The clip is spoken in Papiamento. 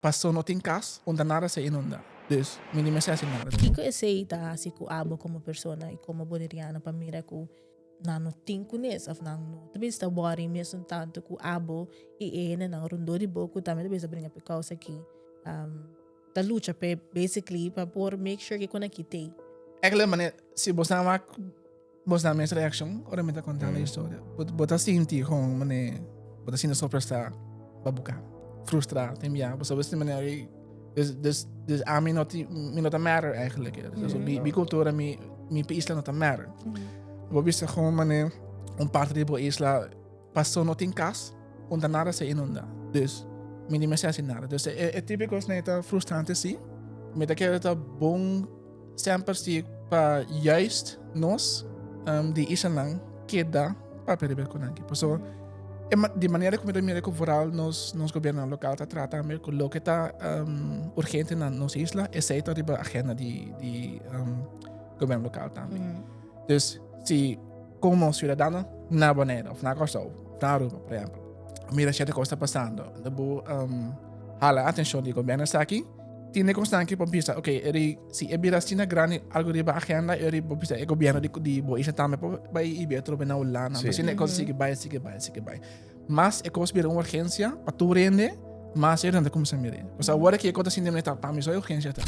Paso no tin cas unda nada se inunda. Dus mi ni mester haci nada. Kiko esei ta hasi ku abo komo persona i komo boneriano pa mira ku nan no tin kunes òf nan no ta bisa ta wòri mesun tantu ku abo i e hendenan rondó di bo ku tambe ta bisa bringa pa e kousa aki ta lucha p'e basically pa por make sure ku nan kit'ei. Eigenlijk manera si bo sa wak Bos na mes reaccion ora mi ta contando e historia. Bo ta sinti gewoon mane bo ta sinti sorpresa babuca, frustra tin bia. Bo sabi manera dus dus dus ami no ti mi no ta matter eigenlijk. Dus mi mi cultura mi mi isla no ta matter. Bo bisa gewoon mane un parte di bo isla paso no tin cas unda nada se inunda. Dus mi di mester haci nada. Dus e e tipo cosnan ta frustrante si. Mi ta kere ta bon Semper si pa juist nos di islanan keda papia riba e konanki. Pasobra e di manera ku mi ta mira ku vooral nos nos gobiernonan lokal ta trata tambe ku loke ta urgente na nos isla, esei ta riba agenda di di gobierno lokal tambe. Dus si komo siudadano na Bonaire òf na Kòrsou òf na Aruba por ehèmpel mira sierto kos ta pasando, bo hala atenshon di gobierno esaki. Tin e kosnan ki por bisa, ok, eri, si e bira asina grandi algo riba agenda, eri por bisa e gobierno di, di bo isla tambe por bai i bira trobe na Hulanda. Sí. Asina e kos sigui bai, sigui bai, sigui bai. Mas e kos bira un urgensia pa tur hende, mas e hende ta kuminsá mira. Pasobra awor aki e kos ta sinti mester ta, pa mi so e urgensia ta.